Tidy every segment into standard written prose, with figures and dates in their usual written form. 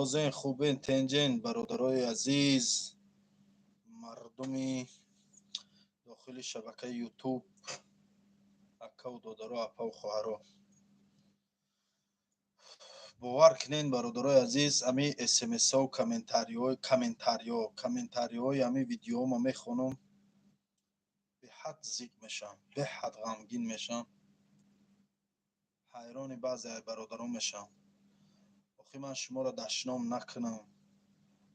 Озен, хубен, тенҷен, бародарои азиз, мардуми дохили шабакаи Ютуб, акаву додаро, апаву хоҳаро. Бовар кунен, бародарои азиз, ами смсҳо, комментариҳои ами видеома мехонам, беҳад зиқ мешавам, беҳад ғамгин мешавам, ҳайрони баъзе бародарон мешавам. Охи ман шуморо дашном накунам,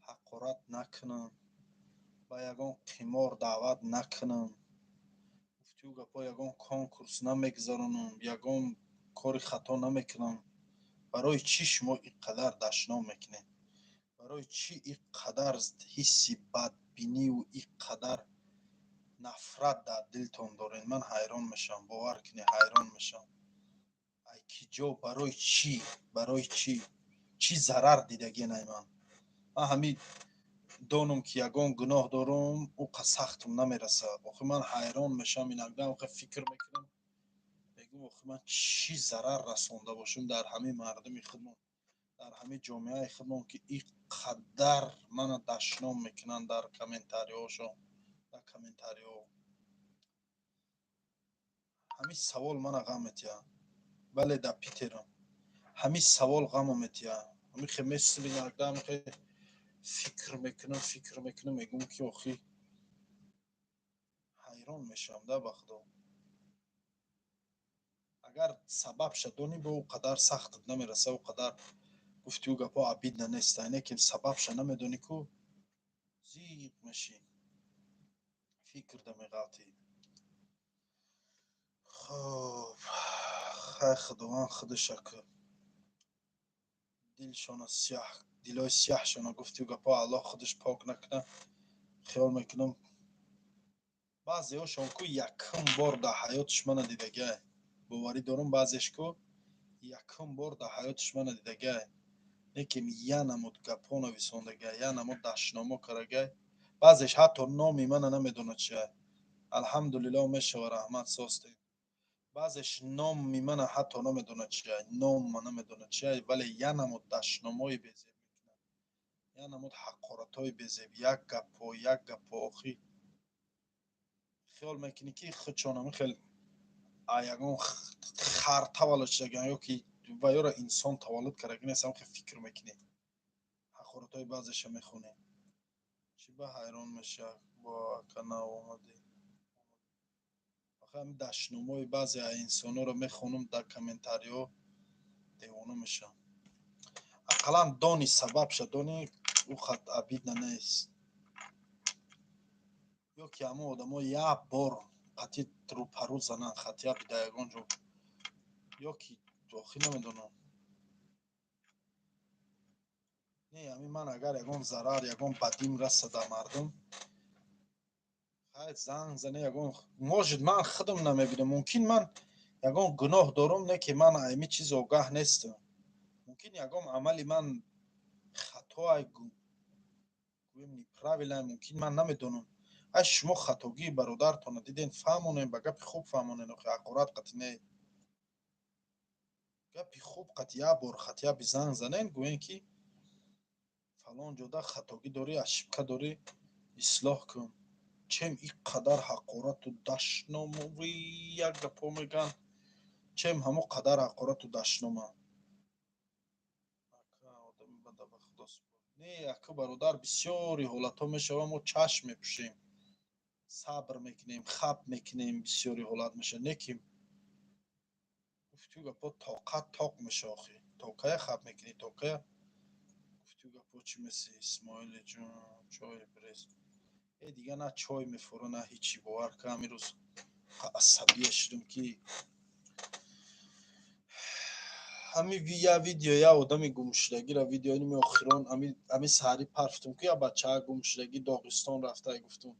ҳақорат накунам, ба ягон қимор даъват накунам, гуфтию гапҳо ягон конкурс намегузаронам, ягон кори хато намекунам. Барои чӣ шумо ин қадар дашном мекунед? Барои чӣ ин қадар ҳисси бадбинию ин қадар нафрат дар дилтон доред? Ман ҳайрон мешавам, бовар кунед, ҳайрон мешавам. Ай ки ҷо, барои чӣ, барои чӣ, чӣ зарар дидагиен ай ман? Ман ҳамин донам, ки ягон гуноҳ дорам, ӯ қа сахтам намерасад. Охи ман ҳайрон мешавам, инакда охи фикр мекунам, мегӯм, охи ман чӣ зарар расонда бошам дар ҳамин мардуми худмон, дар ҳамин ҷомеаи худмон, ки ин қадар мана дашном мекунанд дар комментариҳошон, дар комментариҳо. Ҳамин савол мана ғам метиҳад. Бале, дар Питерам ҳамин савол ғамам метиҳад. Ҳамин хе месим, инакда ҳамин хе фикр мекунам, фикр мекунам, мегӯм, ки охи ҳайрон мешавам да ба худо. Агар сабабша донӣ, бо ӯ қадар сахтат намераса, ӯ қадар гуфтию гапҳо обидно нест, не ки сабабша намедонӣ ку, зиқ мешӣ, фикрда меғалтӣ. Хоб, хай, худованд худаша ку дилшона сиёҳ, дилои сиёҳшона, гуфтию гапҳо, Аллоҳ худаш пок накунад. Хиёл мекунам, баъзеҳошон ку якум бор дар ҳаётиш мана дидагиай, боварӣ дорам, баъзеш ку якум бор дар ҳаётиш мана дидагиай, лекин я намуд гапҳо нависондагиай, я намуд дашномо карагиай. Баъзеш ҳатто номи мана намедонад чиай. Алҳамдулилло, мешава, раҳмат, состем. Баъзеш номи мана ҳатто намедонад чиай, номма намедонад чиай, вале я намуд дашномои безеб мекунад, я намуд ҳақоратҳои безеб, як гапҳо, як гапҳо. Охи хиёл мекунӣ, ки худшон ҳамин хел ягон хар таваллуд шудагиан ё ки ва ёро инсон таваллуд кардаги нест. Ҳамин хел фикр мекунӣ, ҳақоратҳои баъзеша мехонӣ. Чӣ ба ҳайрон мешавад бо ака нав омадӣ? Охи ҳамин дашномои баъзе инсонҳоро мехонам дар комментариҳо, девона мешавам. Ақаллан дони, сабабша дони, ӯ хат обидно нест. Ё ки ҳамон одамо як бор қатъи рӯпарӯ зананд, хатия бида ягон ҷо, ё ки охи намедонам. Не, ҳамин ман агар ягон зарар, ягон бадим раса дар мардум, хай, занг зане ягон. Может, ман худам намебинам, мумкин ман ягон гуноҳ дорам, не ки ман ами чиз огаҳ нестам. Мумкин ягон амали ман хатоай, гӯем, неправильно, мумкин ман намедонам. Ай шумо хатогии бародартона диден, фаҳмонем, ба гапи хуб фаҳмонем. Охи ҳақорат қатъи не, гапи хуб қатъи як бор хатия бизанг занен, гӯен, ки фалон ҷода хатогӣ дорӣ, ошибка дорӣ, ислоҳ кун. Чем ин қадар ҳақорату дашному як гапҳо мегӯянд, чем ҳамо қадар ҳақорату дашнома. Не, ака, бародар, бисёри ҳолатҳо мешава, мо чашм мепӯшем, сабр мекунем, хаб мекунем, бисёри ҳолат мешава, не ки гуфтию гапҳо тоқат тоқ меша. Охи то кая хаб мекунӣ, то кая, гуфтию гапҳо, чӣ меси? Исмоили ҷун, чой брез. Э, дига на чой мефура, на ҳичи. Бовар ка, ҳамин рӯз асабия шудам, ки ҳами я видео, я одами гумшудагиро видео ними охирон ами саҳарӣ парфтум, ки я бачаа гумшудагӣ Доғистон рафта. Гуфтум,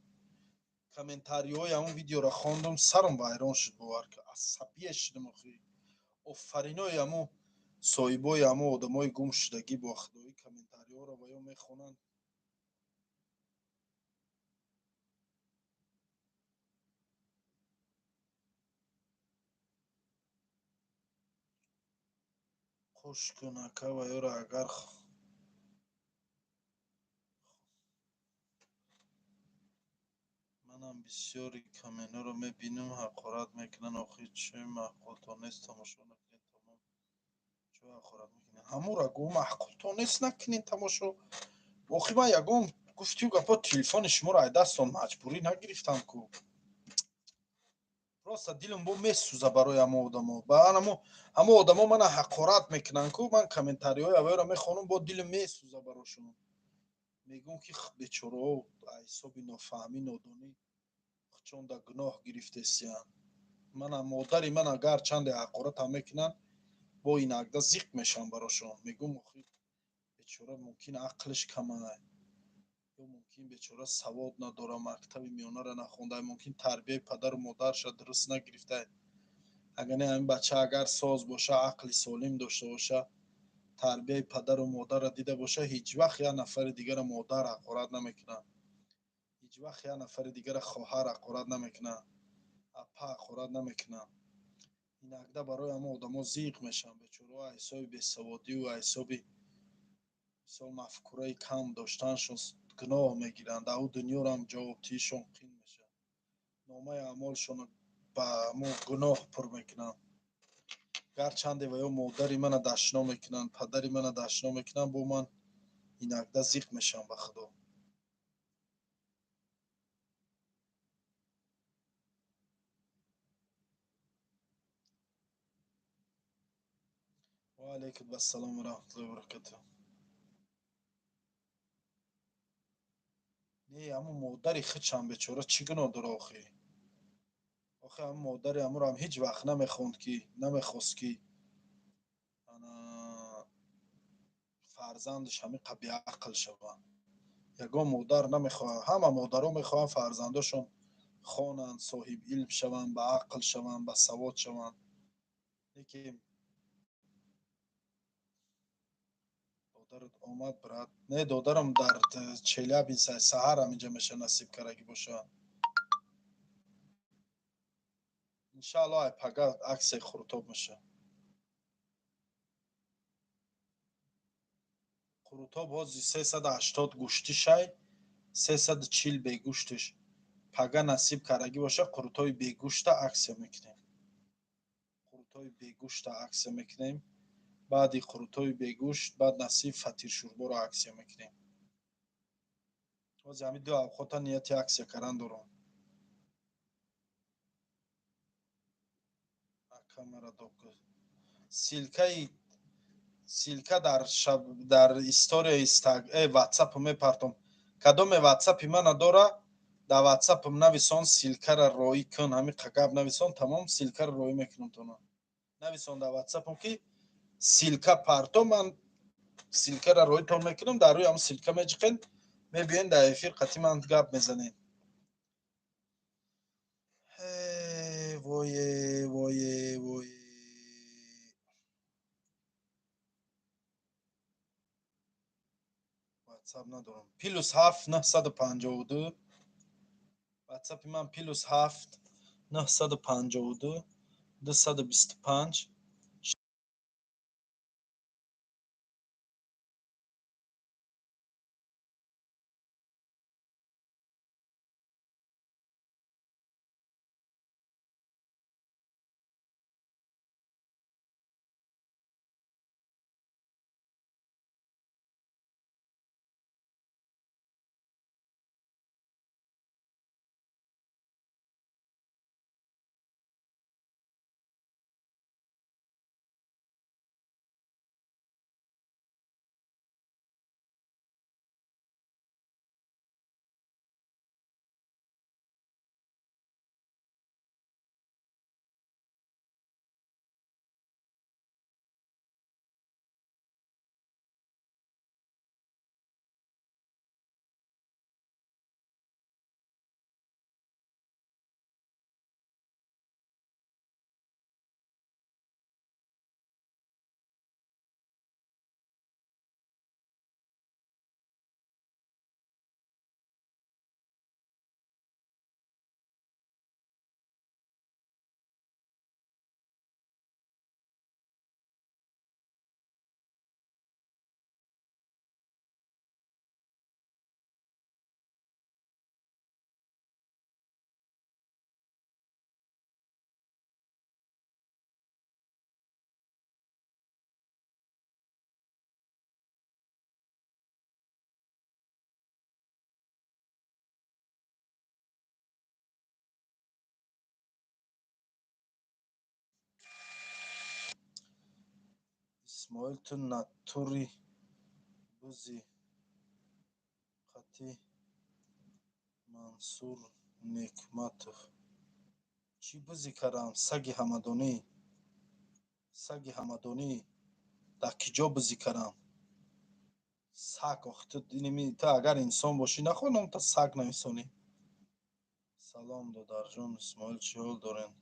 комментариҳои ҳамон видеоро хондум, сарам вайрон шуд, бовар ка, асабия шудам. Охи офаринои ҳамо соҳибои ҳамо одамои гумшудагӣ, бо худоӣ, комментариҳоро ва ё мехонанд. Хуш кун, ака, ва ёро агар Манам бисёри каменоро мебинам, ҳақорат мекунанд. Охир чӣ маъқултон нест, тамошо накунед, тамом. Чӣ ҳақорат мекунед? Ҳамура гӯ, маъқултон нест, накунед тамошо. Охир ман ягон гуфтию гапо телефони шуморо ай дастон маҷбурӣ нагирифтам ку. Просто дилам бо месӯза барои ҳамо одамо. Ба ҳамо одамо мана ҳақорат мекунанд ку, ман комментариҳои авайро мехонам, бо дилам месӯза барошон. Мегӯм ки бечораҳо ҳисоби нофаҳмӣ, нодонӣ чон да гуноҳ гирифтесиянд. Мана модари ман агар чанде ҳақоратам мекунанд, бо инакда зиқ мешавам барошон. Мегӯм охир бечора мумкин ақлиш камай, ё мумкин бечора савод надора, мактаби миёнаро нахонда, мумкин тарбияи падару модарша дуруст нагирифта. Агар не, ҳамин бача агар соз боша, ақли солим дошта боша, тарбияи падару модарро дида боша, ҳеҷ вақт як нафари дигара модар ҳақорат намекунад, ҳеҷ вақт як нафари дигара хоҳар ҳақорат намекунад, апа ҳақорат намекунад. Инакда барои ҳама одамо зиқ мешаванд бечораҳо, ҳисоби бесаводию ҳисоби мисол мафкураи кам доштаншон гуноҳ мегиранд. Дар ӯ дунёрам ҷавобдиҳишон қин мешавад, номаи аъмолшонро ба ҳамо гуноҳ пур мекунанд. Гарчанде ва ё модари мана дашно мекунанд, падари мана дашно мекунанд, бо ман инакда зиқ мешавам ба Худо. Ва алайкум ассалом ва раҳматуллоҳи ва баракатуҳ. Не, ҳамун модари худшам бечора чӣ гуноҳ дора охи? Охи ҳамун модари ҳамурам ҳеҷ вақт намехонд ки, намехост ки ана фарзандаш ҳамин қа беақл шавад. Ягон модар намехоҳад, ҳама модаро мехоҳанд фарзандошон хонанд, соҳиб илм шаванд, ба ақл шаванд, ба савод шаванд. Лекин додарат омад, брат. Не, додарам дар Челябинск, саҳар ҳаминҷа меша, насиб карагӣ боша. Иншааллоҳ ай пага аксияи қурутоб меша. Қурутоб ҳози 380 гӯштишай, 340 бегӯштиш. Пага насиб карагӣ боша, қурутоби бегӯшта аксия мекунем. Қурутоби бегӯшта аксия мекунем. Баъди қурутоби бегӯшт, баъд насиб фатиршӯрборо аксия мекунем. Ҳози ҳамин ду авқота нияти аксия кардан дорам. Камера док. Ссылка дар шаб, дар история WhatsApp мепартом. Кадоме WhatsApp-и мана дора, дар WhatsApp-м нависон, ссылкара роӣ кун, ҳамин қагаб нависон, тамом, ссылкара роӣ мекунам тона. Нависон дар WhatsApp-м ки ссылка парто, ман ссылкара роитон мекунам, дар рӯи ҳам ссылка меҷиқен, мебиёен дар эфир қати ман гап мезанем. Вое, вое, вое. WhatsApp надорам. +7 952. WhatsApp-и ман +7 952 225 Исмоил, ту натури бузи қати Мансур Некматов. Чӣ бузи кардам? Саги ҳамадонӣ. Саги ҳамадонӣ. Дар ки ҷо бузи кардам? Саг, ох, ту иними, ту агар инсон бошӣ, нахоҳ номта саг нависонӣ. Салом, додарҷон Исмоил, чӣ ҳол дорен?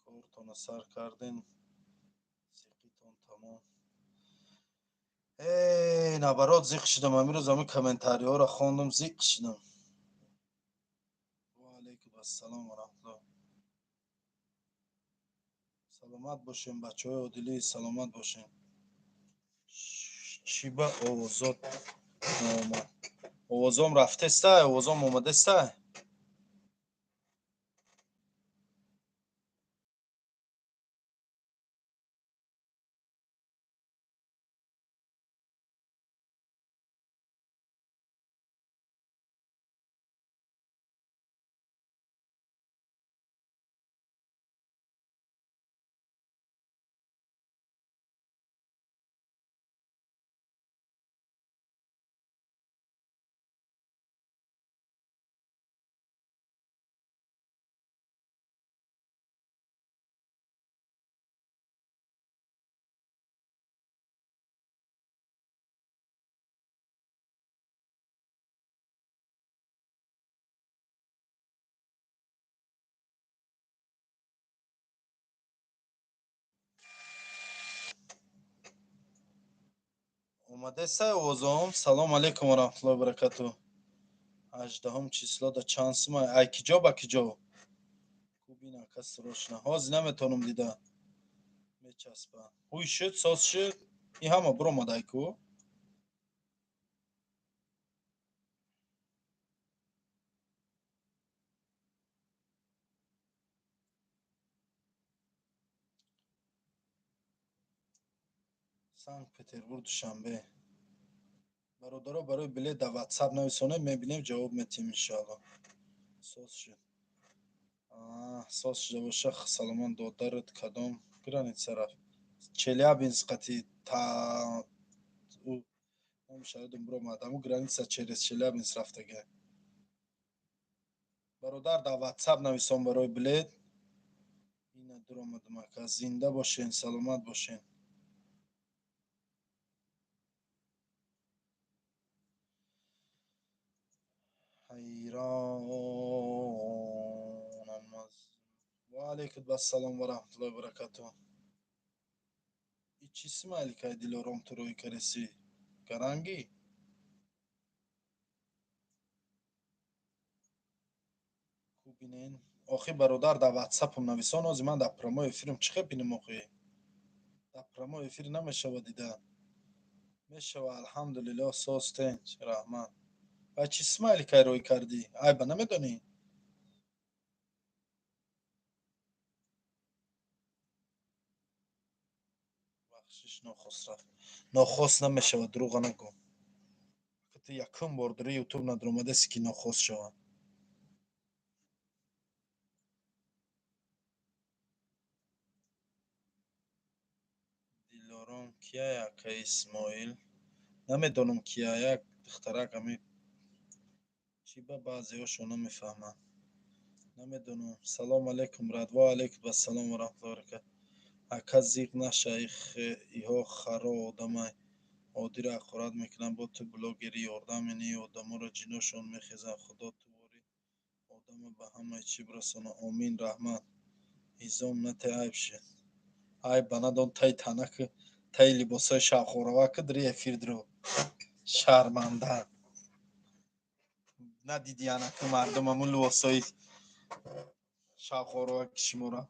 Кортона сар карден? Зиқитон тамом. Эй, наоборот, зиқ шудам. Амирӯз ҳамин комментариҳоро хондам, зиқ шудам. Ва алайкум ассалом ва раҳматуллоҳ. Саломат бошем, бачаҳои одилӣ, саломат бошем. Чӣ ба овозот наомад? Овозом рафтеста, овозом омадеста? Омадеста овозом? Салом алейкум ва раҳматуллоҳи ва баракатуҳ. 18 число да чанд сума? Ай киҷо ба киҷо? Кубин ака срочно. Ҳозир наметавонам дида. Мечаспа. Ҳуй шуд, соз шуд. Ин ҳама биромадай ку? Санкт-Петербург, Душанбе. Бародаро, барои билет дар WhatsApp нависонед, мебинем, ҷавоб метиҳем иншоалло. Соз шуд. Соз шуда боша, саломат. Додарат кадом граница рафт? Челябинск қати та номаш ёдам биромад. Ҳамун граница через Челябинск рафтага. Бародар, дар WhatsApp нависон барои билет. Ина дуромадам ака. Зинда бошен, саломат бошен. Ҳайронам аз. Ва алайкум ассалом ва раҳматуллоҳи ва баракатуҳ. И чӣ смайликай Дилором ту рӯи кареси? Гарангӣ? Кубинен. Охи бародар, дар WhatsApp-ам нависон, ҳозир ман дар прямой эфирам чӣ хел бинам охи? Дар прямой эфир намешава дида. Мешава, алҳамдулиллоҳ, соз тенч, раҳмат. Ва чӣ смайликай рӯй кардӣ? Айба намедонӣ? Бахшиш, нохост рафт. Нохост намешава, дурӯға нагӯ. Ту якум бор дори ютуб надуромадаси ки нохост шавад. Дилором кияй ака Исмоил? Намедонам кия, як духтарак ами чӣ ба баъзеҳошо намефаҳмам. Намедонам. Салом алейкум, брат. Ва алейкум ассалом ва раҳматуллоҳи ва баракатуҳ. Ака, зиқ наша, иҳо харо одамай. Оддиро ҳақорат мекунанд, бо ту блогери ёрдам мени одаморо ҷиношон мехезанд. Худо тувори одама ба ҳамаи чӣ бирасона. Омин, раҳмат. Изом нате, айб шуд. Айб ба надон, таи танаку, таи либосҳои шавқоравак ку дри эфир дро. Шарманда. Надиди анаку мардум ҳамун либосҳои шавқораваки шуморо.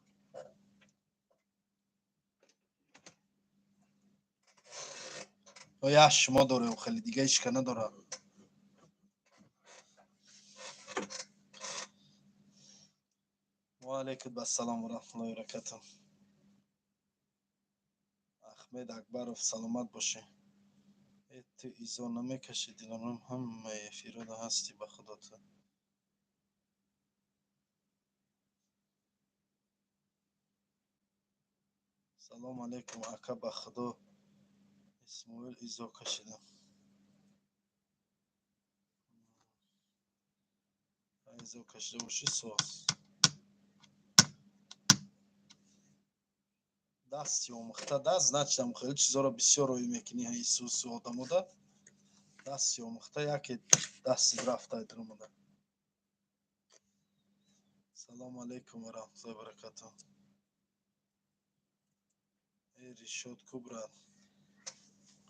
Я шумо дорем, хеле дига ҳеч ка надорад. Ва алайкум ассалом ва раҳматуллоҳи ва баракатуҳ. Ахмед Акбаров, саломат бошӣ. Э, ту изо намекашӣ, Дилором, ҳамаи эфирода ҳастӣ, ба худо ту. Салом алейкум, ака, ба худо. Исмоил изо кашида. Изо кашида боши соз. Дасти омӯхта даст, значит ам хеле чизоро бисёр рӯй мекунӣ Иисусу одамода. Дасти омӯхта яке дасти рафта даромада. Салому алайкум ва раҳматуллоҳи ва баракатуҳ. Э Ришод ку брат?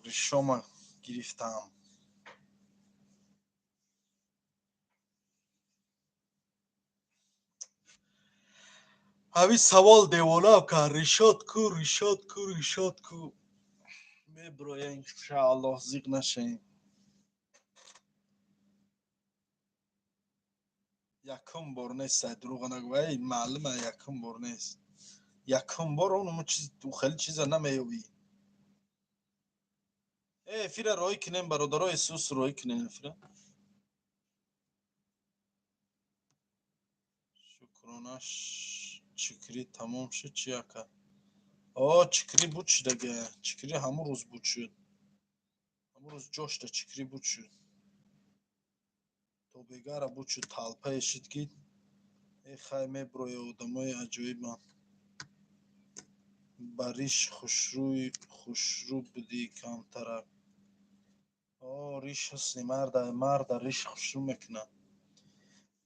Ришома гирифтам. Ҳамин савол девонаам кард. Ришод ку, Ришод ку, Ришод ку. Меброя иншааллоҳ, зиқ нашавем. Якум бор нест, дурӯға нагӯ. Эй маълума, якум бор нест. Якум бор он чиз хеле чиза намеёбӣ. Э эфира роӣ кунем, бародаро, Иисус роӣ кунем эфира. Шукрона чикрӣ тамом шуд чи ака? О, чикрӣ буд шудага. Чикрӣ ҳамун рӯз буд шуд. Ҳамун рӯз ҷошта чикрӣ буд шуд. То бегара буд шуд, талпае шуд ки э хай меброя одамои аҷоибам. Ба риш хушрӯй хушрӯ будӣ камтарак. О, риш ҳусни марда, марда риш хушрӯ мекунад.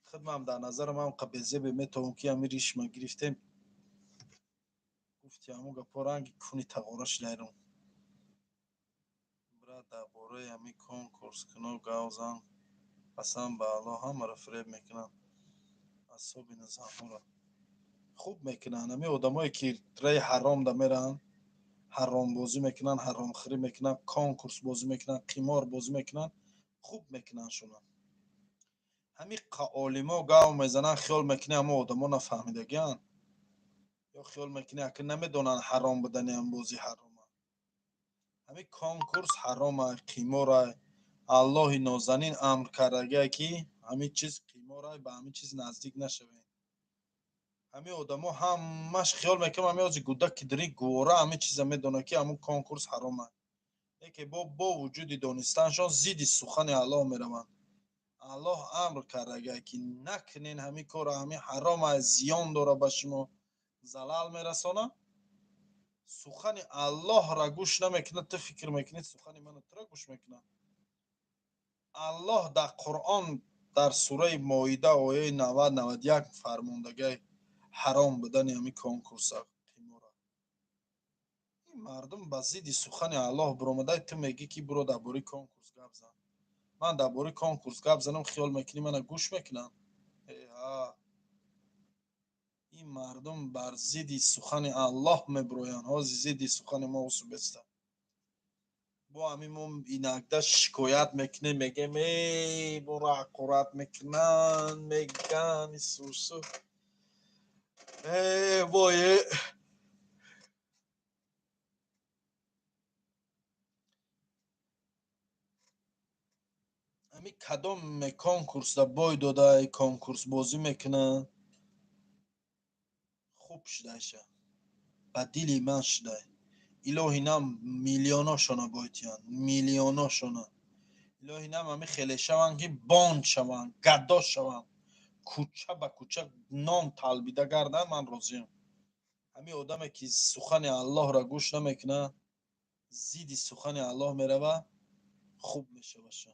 Худмам дар назарам ҳам қабезебе метавон ки ҳамин ришма гирифтем. Гуфти ҳамун гапҳо ранги куни тағора шудайрум. Брат, дар бораи ҳамин конкурс кино гав зан. Қасам ба Аллоҳ, ҳамаро фиреб мекунанд. Асобина занҳоро. Хуб мекунанд. Ҳамин одамое ки раи ҳаром да мераванд, ҳаромбозӣ мекунанд, ҳаромхӯрӣ мекунанд, конкурс бозӣ мекунанд, қимор бозӣ мекунанд, хуб мекунанд шуна. Ҳамин олимо гав мезананд, хиёл мекунӣ ҳамон одамо нафаҳмидагианд. Ё хиёл мекунӣ ака намедонанд ҳаром будани ҳам бозӣ ҳарома. Ҳамин конкурс ҳарома, қимора. Аллоҳи нозанин амр кардагие ки ҳамин чиз қимора, ба ҳамин чиз наздик нашавед. Ҳамин одамо ҳамаш хиёл мекунам ҳамин ҳози гудаки дирӣ гувора ҳамин чиза медонад ки ҳамун конкурс ҳарома. Лекин бо вуҷуди донистанашон зидди сухани Аллоҳ мераванд. Аллоҳ амр кардагие ки накунен ҳамин корро, ҳамин ҳарома, зиён дора ба шумо, залал мерасонад. Сухани Аллоҳро гӯш намекунад, ту фикр мекунӣ сухани ману туро гӯш мекунад. Аллоҳ дар Қуръон дар сураи Моида ояи 90-91 фармондагиай ҳаром будани ҳамин конкурса, қимора. Ин мардум ба зидди сухани Аллоҳ биромадай, ту мегӣ ки биро дар бораи конкурс гап зан. Ман дар бораи конкурс гап занам, хиёл мекунӣ мана гӯш мекунанд? Э ҳа. Ин мардум бар зидди сухани Аллоҳ мебироянд, ҳозир зидди сухани мо усубеста. Бо ҳамин мо инакда шикоят мекунем, мегӯем эй моро ҳақорат мекунанд, мегӯянд Исусу. Э вой ҳамин кадом конкурсда бой додай, конкурс бозӣ мекунанд, хуб шудайша. Ба дили ман шудай. Илоҳи нам миллионошона бойтиянд, миллионошона. Илоҳи нам ҳамин хеле шаванд ки бонд шаванд, гадо шаванд, кӯча ба кӯча нон талбида гарданд, ман розиям. Ҳамин одаме ки сухани Аллоҳро гӯш намекунад, зидди сухани Аллоҳ меравад, хуб мешаваша.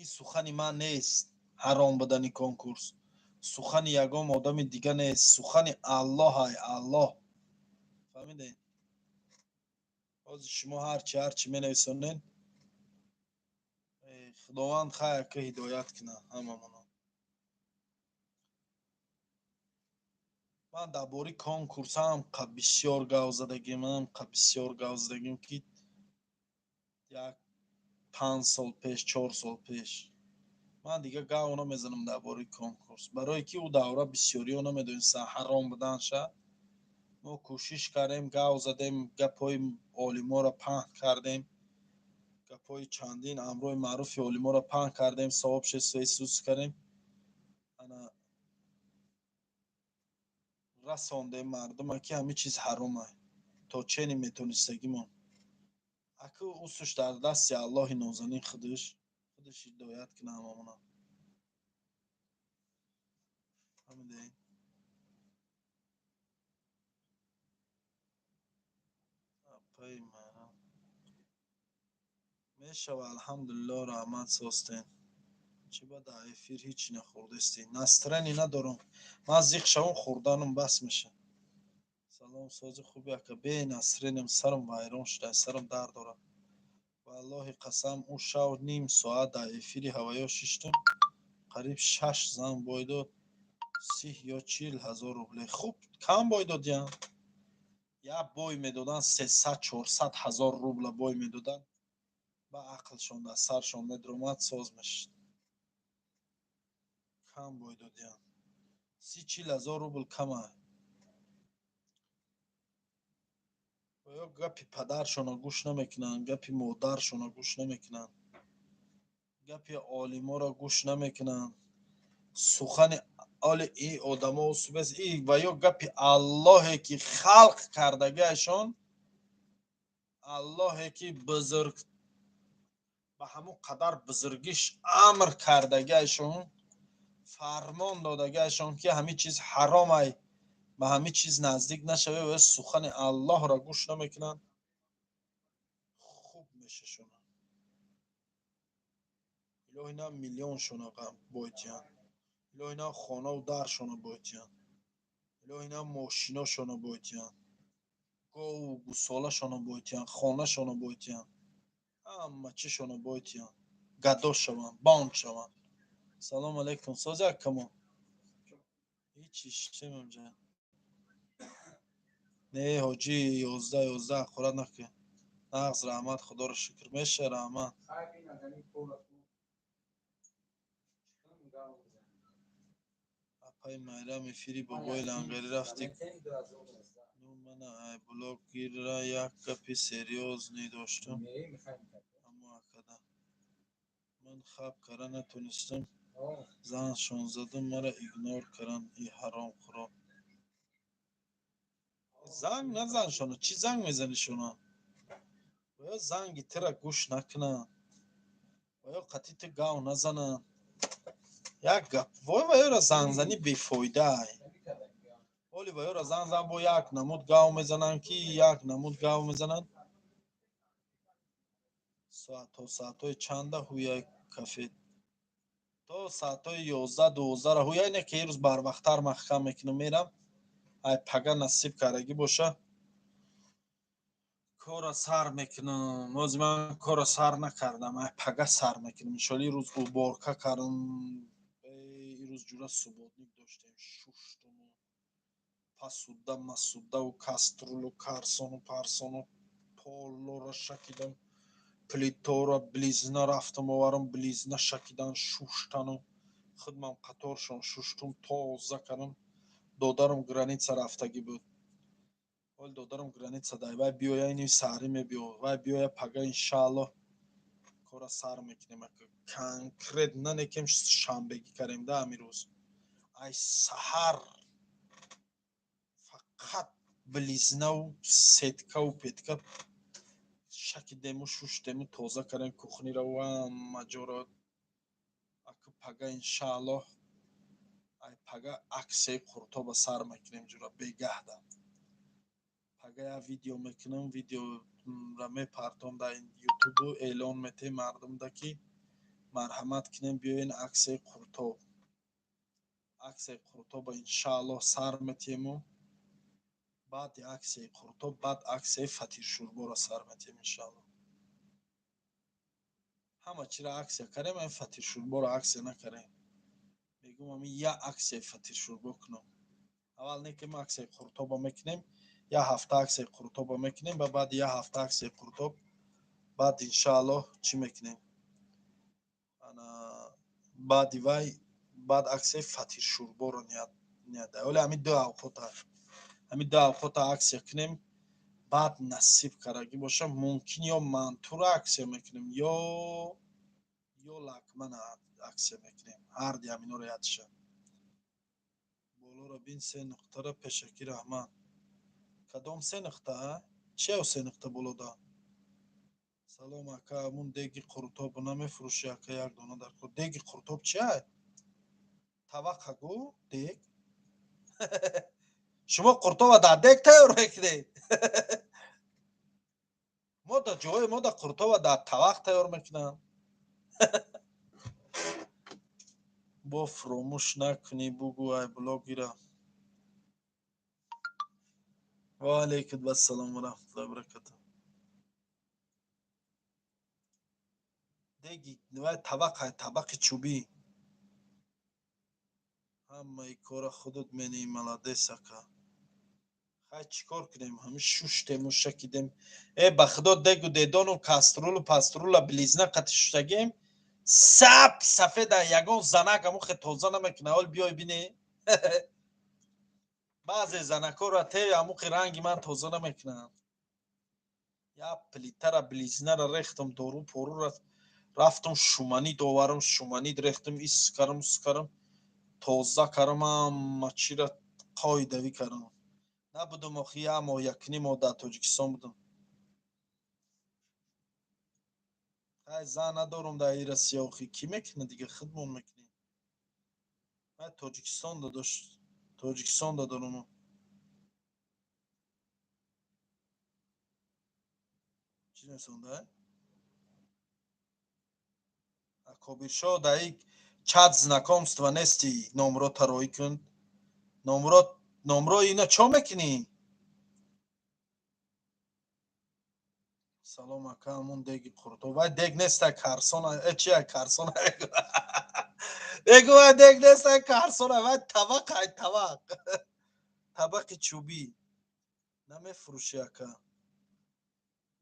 Ин сухани ман нест, ҳаром будани конкурс. Сухани ягон одами дига нест, сухани Аллоҳ ай, Аллоҳ. Фаҳмидед? Ҳозир шумо ҳарчи менависонед, Худованд хайр ки ҳидоят кунад ҳамамонро. Ман дар бораи конкурс ҳам бисёр гав задагим, ҳам бисёр гав задагим ки як 5 сол пеш, 4 сол пеш. Ман дига гав намезанам дар бораи конкурс, барое ки ӯ давра бисёриҳо намедонистанд ҳаром буданша. Мо кӯшиш кардем, гав задем, гапҳои олиморо паҳн кардем, гапҳои чандин амрои маъруфи олиморо паҳн кардем, сообщество Иисус кардем. Ана расондем мардума ки ҳамин чиз ҳаромай. То чени метонистагимон. Аку усуш дар дасти Аллоҳи нозанин худаш, худаш ҳидоят кина ҳамамона. Фаҳмидед? Апаи Майрам мешава, алҳамдулилло, раҳмат, состен. Чӣ ба дар эфир ҳеҷ нахӯрдастӣ? Настроение надорам. Ман зиқ шавам, хӯрданам бас меша. Салом, сози хуби, ака? Бе настроениям, сарам вайрон шуда, сарам дард дорад. Валлоҳи қасам, ӯ шав ним соат дар эфири ҳаваё шиштам, қариб шаш зан бой дод, 30 ё 40 ҳазор рубле. Хуб, кам бой додиян. Як бой медодан, 300-400 ҳазор рубла бой медодан, ба ақлшон дар саршон медуромад, соз мешуд. Кам бой додиян, 30-40 ҳазор рубл кама. Ё гапи падаршонро гӯш намекунанд, гапи модаршонро гӯш намекунанд, гапи олиморо гӯш намекунанд, сухани оли и одамо субес и ва ё гапи Аллоҳе ки халқ кардагиашон, Аллоҳе ки бузург, ба ҳамон қадар бузургиш амр кардагиашон, фармон додагиашон, ки ҳамин чиз ҳаромай, ба ҳамин чиз наздик нашавед, ва сухани Аллоҳро гӯш намекунанд. Хуб мешашонанд. Илоҳи на миллионшона бойтиянд, илоҳи на хонаву даршона бойтиянд, илоҳи на мошиношона бойтиянд, гову гусолашона бойтиянд, хонашона бойтиянд, ҳама чишона бойтиянд, гадо шаванд, банд шаванд. Салому алайкум, сози, акамо? Ҳичи, шитемамҷа. Не, ҳоҷӣ, 11 11 ҳақорат накун. Нағз, раҳмат, худоро шукр, меша, раҳмат. Апаи Майрам, эфири бобои Лангарӣ рафтӣ? Ну, мана ай блогира як гапи серьёзный доштам, аммо акада ман хаб кара натонистам, заншон задум, мара игнор каранд, и ҳаромхӯро. Занг назан шона, чӣ занг мезанӣ шона? Ва ё занги тира гӯш накунанд, ва ё қатъи ту гав назананд. Як гап, вой, ва ёра зангзанӣ бефоидаай. Оли ва ёра занг зан, бо як намуд гав мезананд, ки як намуд гав мезананд. То соатҳои чанда ҳуяй кафе? То соатҳои 11-12-ра ҳуяй, не ки ирӯз барвақттар маҳкам мекунам, мерам. Ай пага насиб кардагӣ боша, кора сар мекунам. Ҳозир ман кора сар накардам, ай пага сар мекунам, иншоалло. Ирӯз уборка кардам, ирӯз ҷура субботник доштем, шуштуму пасуда масудаву кастрюлю карсону парсону полора шакидам, плитора белизна рафтам оварам, белизна шакидан, шуштану худмам қаторшон шуштум, тоза кардам. Додарам граница рафтагӣ буд, ҳоли додарам граница дай, вай биёя, ини саҳрӣ мебиё, вай биёя пага, иншааллоҳ, кора сар мекунем. Конкретно некем, шанбегӣ кардем да, ҳамин рӯз ай саҳар фақат белизнаву сеткаву петка шакидему, шуштему, тоза кардем кухнира ҳама ҷоро. Аку пага, иншааллоҳ, ай пага аксияи қуртоба сар мекунем, ҷура бегаҳда. Пага як видео мекунам, видеора мепартом дар Ютубу, эълон метем мардумда, ки марҳамат кунем, биёен аксияи қуртоб. Аксияи қуртоба, иншааллоҳ, сар метиҳему, баъди аксияи қуртоб баъд аксияи фатиршӯрборо сар метиҳем, иншааллоҳ. Ҳама чиро аксия кардем, ин фатиршӯрборо аксия накардем. Мегӯм, ами як аксияи фатиршӯрбо кунам аввал, не ки мо аксияи қуртоба мекунем, як ҳафта аксияи қуртоба мекунем ва баъди як ҳафта аксияи қуртоб баъд, иншааллоҳ, чӣ мекунем? Ана баъди вай баъд аксияи фатиршӯрборо ният. Оли ҳамин ду авқота, ҳамин ду авқота аксия кунем, баъд насиб кардагӣ боша, мумкин ё мантура аксия мекунем, ё лакмана аксия мекунем, ҳарди ҳаминҳоро ядша. Болоро бин, се нуқтара. Пешакӣ раҳмат. Кадом се нуқта? Чия се нуқта болода? Салом, ака, ҳамун деги қурутоб намефурӯшӣ, ака, як дона дар кор. Деги қурутоб чия? Тавақа гӯ, дег. Шумо қуртоба дар дег тайёр мекунед? Мо дар ҷои мо дар қуртоба дар тавақ тайёр мекунанд. Бо фуромӯш накунӣ, бугӯ, ай блогера. Ва алайкум ассалом ва раҳматуллоҳи ва баракатуҳ. Деги вай табақа, табақи чӯбӣ. Ҳамаи кора худат менӣ, молодец, ака. Хай, чӣ кор кунем? Ҳамин шуштему шакидем. Э, ба худо, дегу дедону кастрюлю паструла Белизна қати шуштагем. Сап сафеда, ягон занак амухе тоза намекунад. Ҳол биёй бине. Баъзе занакҳоро те амухи ранги ман тоза намекунанд. Як плитара Белизнара рехтам, дору порура рафтам, шуманид оварам, шуманид рехтам, ис карам, ус карам, тоза карам, ҳама чира қоидавӣ кардам. Набудам охи, як моҳ, якним моҳ дар Тоҷикистон будам. Хай, зан надорам дар ира сиёхӣ, кӣ мекунад дига, худмон мекунем. Ман Тоҷикистонда дошт, Тоҷикистонда дорам. Чӣ нависонда? Кобиршо, дар чат знакомства нести, номро тароӣ кун. Номро, номро ина чо мекунӣ? Салом, ака, ҳамун деги қурутоб. Вай дег неста, карсона. Э, чия карсона? Бегу, вай дег неста, карсона, вай табақ, ай табақ. Табақи чӯбӣ. Намефурӯшӣ, ака?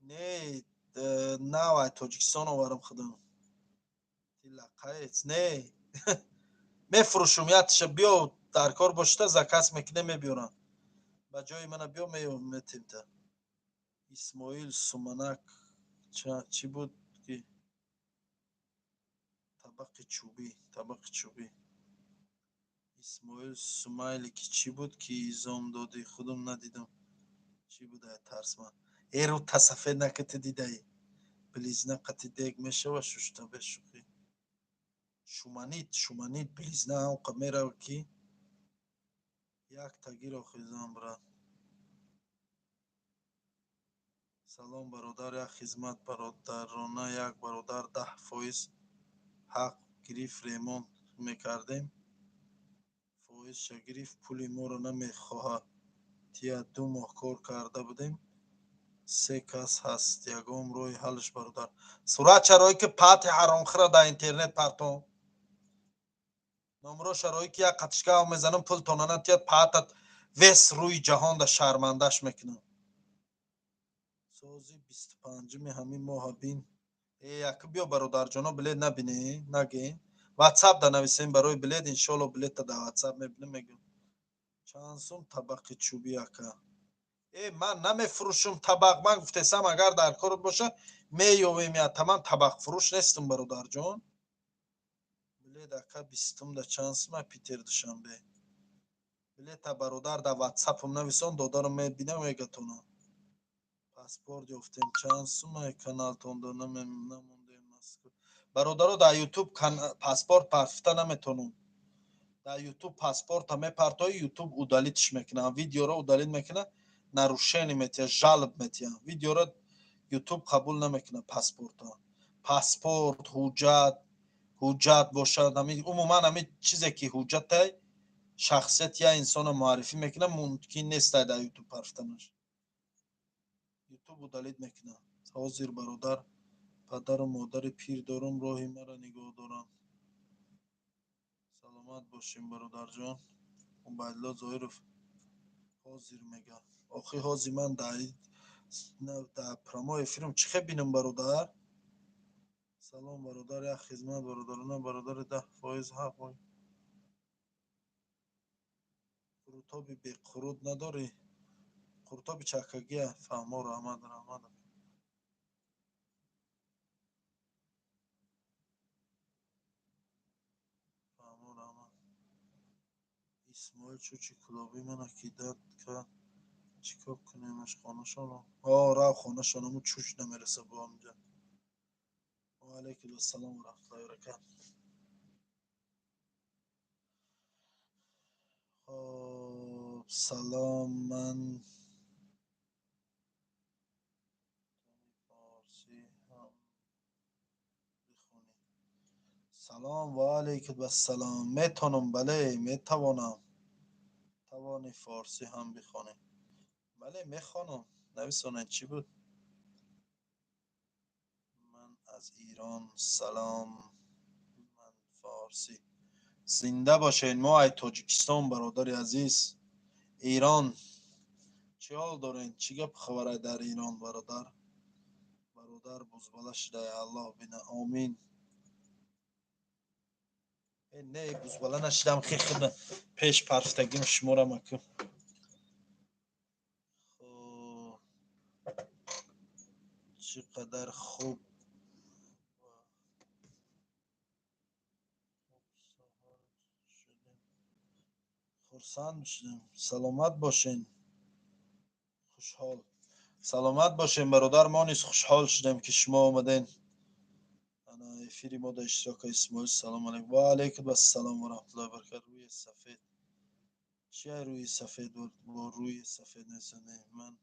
Не, нав ай Тоҷикистон оварам худам. Тилақаец, не. Мефурӯшум, ятша биё, дар кор бошида заказ мекунем, мебиёрам. Ба ҷои мана биё, метемта. Исмоил Суманак чӣ буд ки? Табақи чӯбӣ, табақи чӯбӣ. Исмоил Сумайли ки чӣ буд ки изом додӣ, худам надидам. Чӣ буд, ай тарс ман. Э, рӯ тасафед накати, дидаӣ. Белизна қати дег мешава шушта, бешӯхӣ. Шуманид, шуманид, Белизна ҳамқа мерава ки як тагиро хезам, брат. Салом, бародар, як хизмат бародарона. Як бародар 10% ҳақ гирифт, ремонт мекардем, фоизша гирифт, пули моро намехоҳад тия. 2 моҳ кор карда будем, се кас ҳаст. Ягон роҳи ҳаллш, бародар? Суратша роҳӣ ки, пати ҳаромхӯра, дар интернет партон. Номро шароӣ ки, як қатишгав мезанам, пултона натиҳад, паатат вес рӯи ҷаҳонда шармандаш мекунам. Сози 25-уми ҳамин моҳа бин. Э, яка биё, бародарҷоно, билет набине, наге. Ватсап да нависем барои билет, иншоалло, билета дар ватсап мебинем, мегӯм. Чанд сум табақи чӯбӣ, ака? Э, ман намефурӯшум табақ, ман гуфтесам, агар дар корот боша, меёвем ята. Ман табақфурӯш нестам, бародарҷон. Билет, ака, 20-ум да чанд сума Питер Душанбе? Билета, бародар, дар ватсапам нависон, додарам мебинам, мегатонам. Паспорт ёфтем, чанд сумаи каналтонда намондем Москва? Бародаро, дар Ютуб паспорт партофта наметонам. Дар Ютуб паспорта мепартои, Ютуб удалитьш мекунам, видеоро удалить мекунад, нарушение метиҳад, жалоба метиҳад. Видеоро Ютуб қабул намекунад, паспорта. Паспорт, ҳуҷҷат, ҳуҷҷат бошад, ҳамин умуман ҳамин чизе ки ҳуҷҷатай, шахсияти як инсонро муаррифӣ мекунад, мумкин нестай дар Ютуб партофтанаш. Ютуб удалить мекунад. Ҳозир, бародар, падару модари пир дорум, роҳи маро нигоҳ доранд. Саломат бошем, бародарҷон. Убайдулло Зоиров ҳозир мега. Охи, ҳозир ман дар прямой эфирам, чӣ хел бинам, бародар? Салом, бародар, як хизмат бародарона. Бародари, 10% ҳақ қурутоби беқурут надорӣ? Қурутоби чакагия. Фаҳмо, раҳмат, раҳмат. Фаҳмо, раҳмат. Исмоил Чучи Кулобӣ мана ки дад кард. Чӣ кор кунемаш хонашоно? Рав хонашонаму чуч намереса бо ҳамҷа. Ва алайкум ассалом ва раҳматуллоҳи ва баракатуҳ. Хоб, салом, ман форсӣ ҳам бихонӣ. Салом ва алайкум ассалом. Метавонам, бале, метавонам. Тавони форсӣ ҳам бихонӣ. Бале, мехонам. Нависонед, чӣ буд? Ман аз Ирон. Салом, ман форсӣ. Зинда бошед. Мо ай Тоҷикистон, бародари азиз. Ирон чӣ ҳол доред? Чӣ гап хабарай дар Ирон, бародар? Бародар бузбала шудай, Аллоҳ бина. Омин. Не, бузбала нашидам, хе пеш парфтагим шуморо маку. Чӣ қадар хуб хурсанд шудем. Саломат бошен. Хушҳол. Саломат бошен, бародар. Мо низ хушҳол шудем, ки шумо омаден. Ана эфири мо дар иштирока. Исмоил, салом алейкум. Ва алейкум ассалом ва раҳматуллоҳи ва баракатуҳ. Рӯи сафед. Чи рӯи сафед? Бо рӯи сафед несане. Ман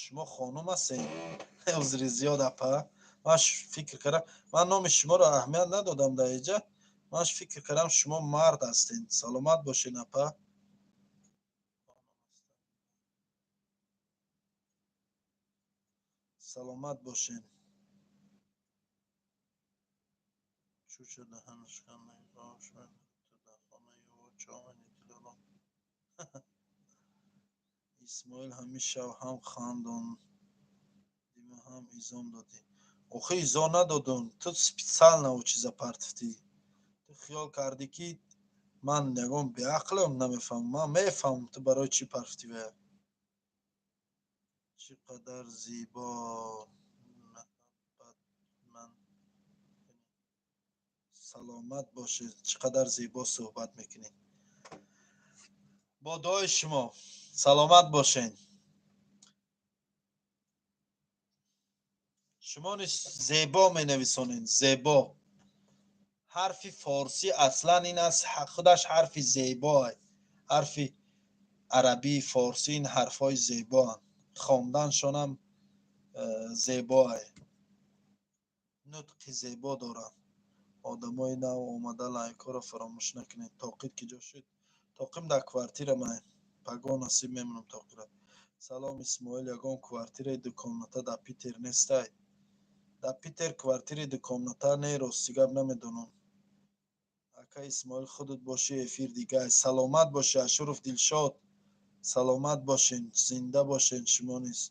шумо хонум ҳастед. Узри зиёд, апа. Ман фикр кардам, ман номи шуморо аҳамият надодам дар инҷа. Ман фикр кардам, шумо мард ҳастед. Саломат бошед, апа. Саломат бошед. Чӯча даҳанаш Исмоил, ҳамин шав ҳам хандондиму ҳам изом додӣ. Охи, изо надодум. Ту специально о чиза партифтӣ. Ту хиёл кардӣ, ки ман ягон беақлам, намефаҳмам. Ман мефаҳмам, ту барои чӣ партифтӣ вая. Чӣ қадар зебо ман. Саломат бошед. Чӣ қадар зебо суҳбат мекунед. Бо дуои шумо. Саломат бошед. Шумо низ зебо менависонед, зебо. Ҳарфи форсӣ аслан ин аст, худаш ҳарфи зебо. Ҳарфи арабӣ, форсӣ ин ҳарфҳои зебоанд. Хонданшонам зебоа. Нутқи зебо доранд. Одамои нав омада, лайкҳоро фаромӯш накунед. Тоқид ки ҷо шуд? Тоқим дар квартира ман. Пагоҳ насиб мемонам тоқира. Салом, Исмоил, ягон квартираи дукомната дар Питер нестай? Дар Питер квартираи дукомната не, рости гап намедонам. Ака Исмоил, худат бошӣ, эфир дигай. Саломат бошӣ, Ашуров Дилшод. Саломат бошен, зинда бошен шумо низ.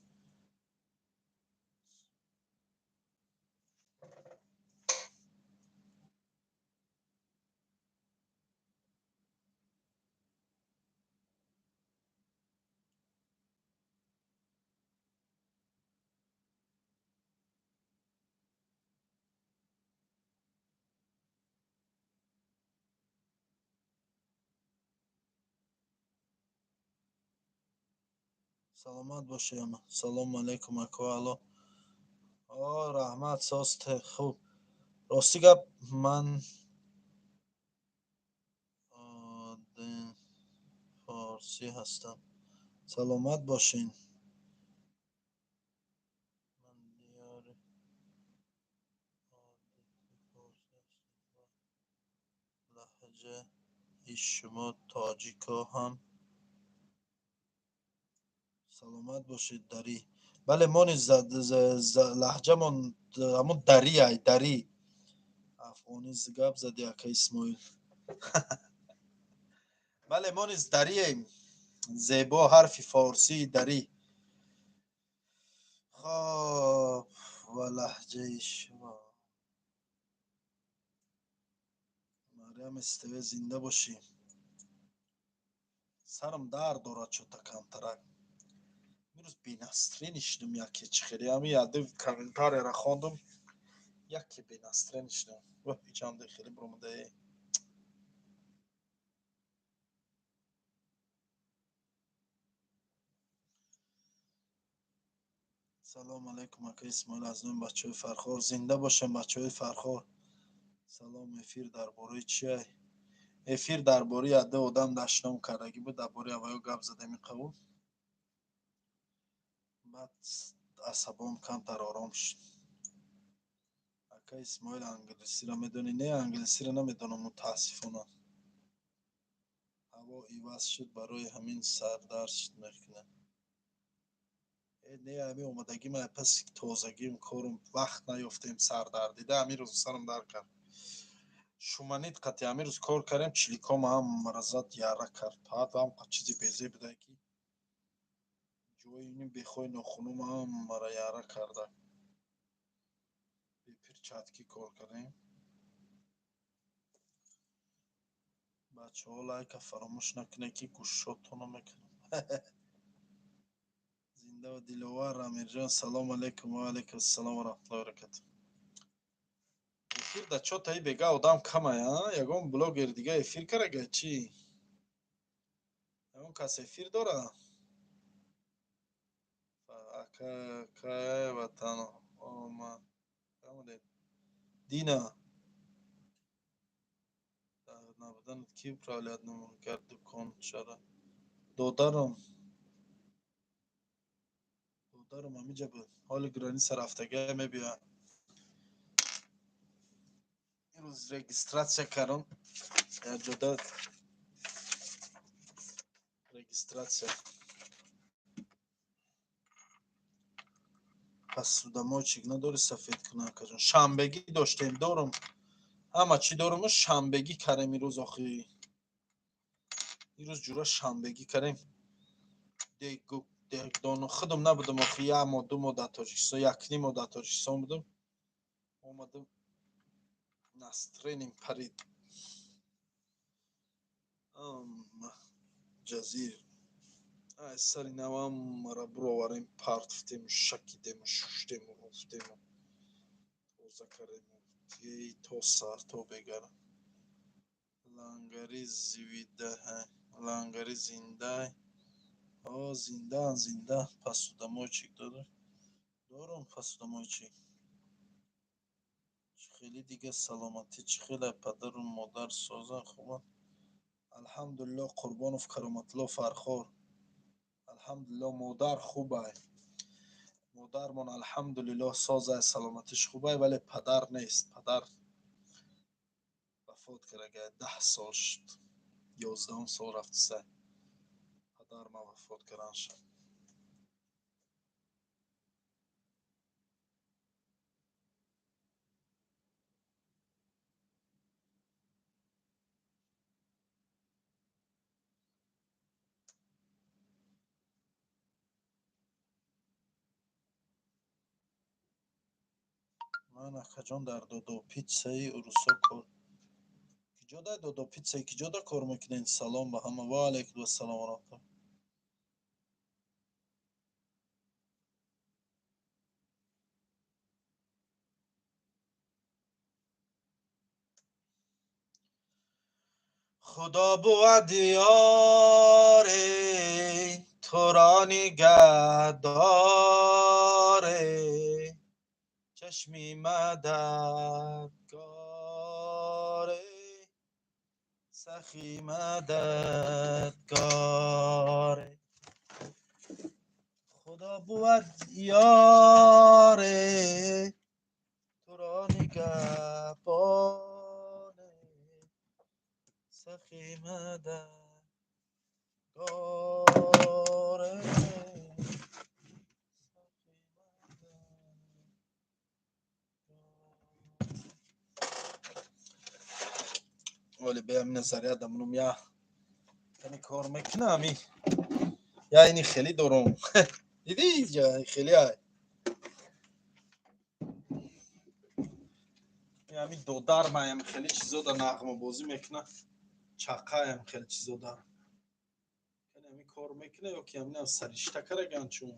Саломат бошед ама. Салому алейкум, ако, алло. О, раҳмат, состе, хуб. Рости гап, ман форсӣ ҳастам. Саломат бошен. Ман диёри лаҳҷаи шумо тоҷико ҳам. Саломат бошед, дарӣ. Бале, мо низ лаҳҷамон ҳамон дарӣ ай, дарӣ. Афғонӣ гап зади, ака Исмоил. Бале, мо низ дарием. Зебо ҳарфи форсии дарӣ. Хоб, ва лаҳҷаи шумо. Марьям СТВ, зинда бошӣ. Сарам дард дорад чӯта камтарак. Имрӯз бенастрин шудам яке чӣ хеле. Ҳамин яду комментарияро хондум. Яке бенастроение шудам. Воҳ, ичамда хеле буромадае. Салом алейкум, ака Исмоил, аз номи бачаҳои Фархор. Зинда бошем, бачаҳои Фархор. Салом, эфир дар бораи чиай? Эфир дар бораи адда одам дашном кардагӣ буд, дар бораи аваё гап задем иқабул. Баъд асабом камтар ором шуд. Ака Исмоил, англисиро медонӣ? Не, англисиро намедонам, мутаассифона. Ҳаво иваз шуд, барои ҳамин сардард мекунад. Не, ҳамин омадагим пас тозагим корум вақт наёфтем, сардардида ҳамин рӯз сарам дард кард. Шуманид қати ҳамин рӯз кор кардем, чиликома ҳам маразат яра кард. Ҳат ҳам чизи безе буда ки ҷои бехои нохунума ҳам мара яра карда. Беперчатки кор кардем. Бачаҳо, лайка фаромӯш накунед, ки гӯшотонро мекунам. Зинда ва Диловар Амирҷон, салом алейкум. Ва алейкум ассалом ва раҳматуллоҳи ва баракатуҳ. Эфир да чотаи бега одам камай, а? Ягон блогер дига эфир карага чӣ? Ягон кас эфир дора? Ака кай ватан ома. Дина. Набуданат ки управлять намекард дукон чара? Додарам. Додарам ҳамиҷа буд. Ҳоли граница рафтага мебиёяд. Имрӯз регистрация кардам. Як ҷода регистрация. Посудомоечник надори сафед кунам, акаҷон? Шанбегӣ доштем, дорум. Ҳама чӣ дорум, шанбегӣ кардем имрӯз охи. Имрӯз ҷура шанбегӣ кардем. Дегдону худам набудам охи, як моҳ, 2 моҳ дар Тоҷикистон, якним моҳ дар Тоҷикистон будам. Омадам, настроением парид. Ҷазир. Ай сари навам мара буроварем, партфтему, шакидему, шуштему, руфтему, тоза кардему. То сар, то бегара. Лангари зивидаҳай, лангари зиндай. О, зиндаан, зинда. Посудомоечник дорам. Дорум посудомоечник. Чӣ хеле дига саломатӣ, чӣ хеле падару модар созан, хубанд. Алҳамдулиллоҳ, Қурбонов Кароматулло Фархор. Алҳамдулиллоҳ, модар хубай. Модармон алҳамдулиллоҳ созай, саломатиш хубай, вале падар нест. Падар вафот карда, 10 сол шуд. 11 сол рафтисай. Падар ман вафот кардан шуд. Ман акаҷон дар Додо питсаи урусо кор. Киҷода Додо питсаи киҷода кор мекунед? Салом ба ҳама. Ва алайкум ассалом ва раҳматуллоҳ. Худо бувад ёре, туро нигаҳдоре, чашми мададгоре, сахи мададгоре. Худо бувад ёре, туро нигаҳбоне, сахи мададгоре. Вале бе ҳамин назария дамнум я кани кор мекунам, ами я ини хеле дорум. Диди, хеле ай. Ами додар маям хеле чизо да нағмабозӣ мекуна, чақаям хеле чизо да. Кани ами кор мекуна ё ки ҳаминам саришта караган чун.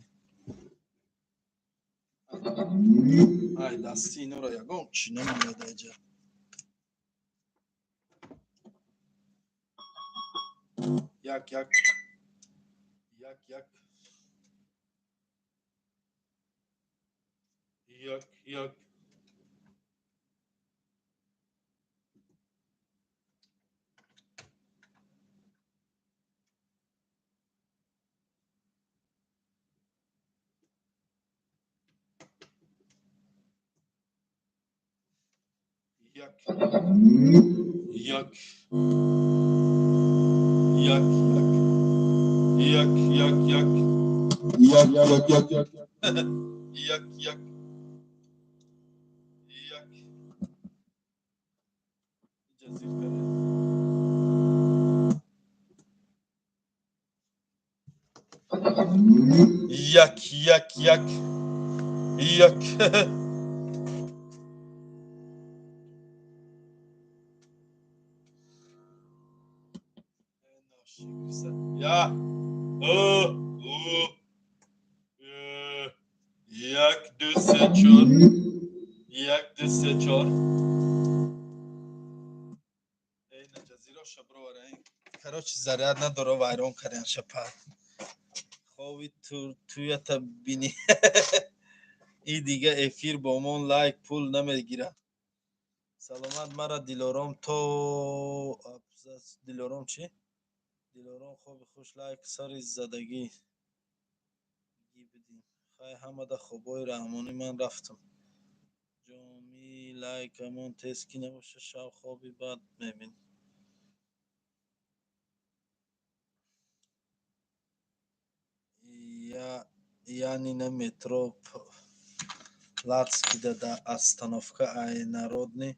Ай дасти инора ягон чӣ намояд айҷа. Як як як як як як як як як як як як як як як як як як як ҷазир кард. Як як як як. Я о о як ду се чор, як ду се чор. Эй, наҷазироша бровара. Короче, заряд надора, вайрон кардем шапа. Хови туята бини. И дига эфир бо мон лайк пул намегирад. Саломат мара Дилором то Дилором чӣ? Дилором, хоби хуш, лайк сари задагӣ бидим. Хай, ҳамада хобҳои раҳмонӣ, ман рафтам. Ҷоми лайкамон тез ки набоша, шав хоби бад мебин. Яъни на метро Латскида да остановка ай Народный